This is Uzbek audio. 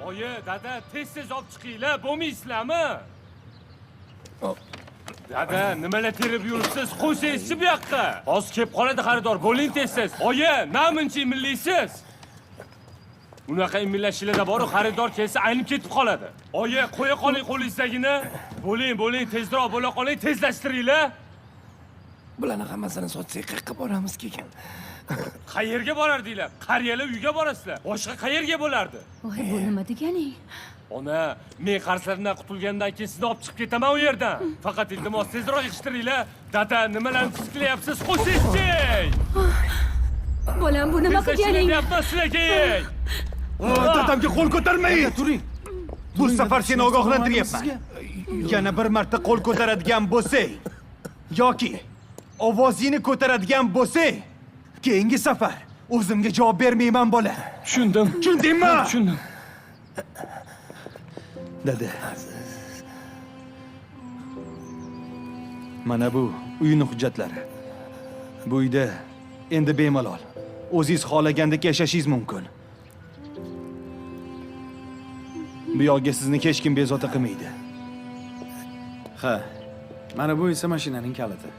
Oyi, dada, tez-tez olib chiqinglar, bo'lmaysizlarmi? Dada, nimalar terib yuribsiz? Qo'ysangizchi bu yoqqa. Hozir kelib qoladi xaridor, bo'ling tez-tez. Oyi, namuncha imillaysiz? Unaqa imillashinglarda boru xaridor kelsa aynib ketib qoladi. Oyi, qo'ya qoling qo'lingizdagini. Bo'ling, bo'ling, tezroq bo'la qoling, tezlashtiringlar. Bularni hammasini sotsak qayerqa boramiz keyin? Qayerga borardinglar? Qariyalar uyga borasizlar. Boshqa qayerga bo'lardi? Voy, bu nima deganing? Ona, men qarzlarimdan qutulgandan keyin sizni olib chiqib ketaman u yerdan. Faqat iltimos tezroq yig'ishtiringlar. Dada, nimalarni tiskilayapsiz? Qo'ysangizchi! Bolam, bu nima Tezlashinglar qilganing? deyapman sizlarga. Dadamga qo'l ko'tarmang! Turing. Bu safar seni ogohlantiryapman. Yana bir marta qo'l ko'taradigan bo'lsang yoki ovozingni ko'taradigan bo'lsang, keyingi safar o'zimga javob bermayman, bola. Tushundim. Tushundingmi? Tushundim. Dada. Mana bu uyning hujjatlari. Bu uyda endi bemalol o'zingiz xohlagandek yashashingiz mumkin. Bu yoqga sizni hech kim bezovta qilmaydi. Ha. Mana bu esa mashinaning kaliti.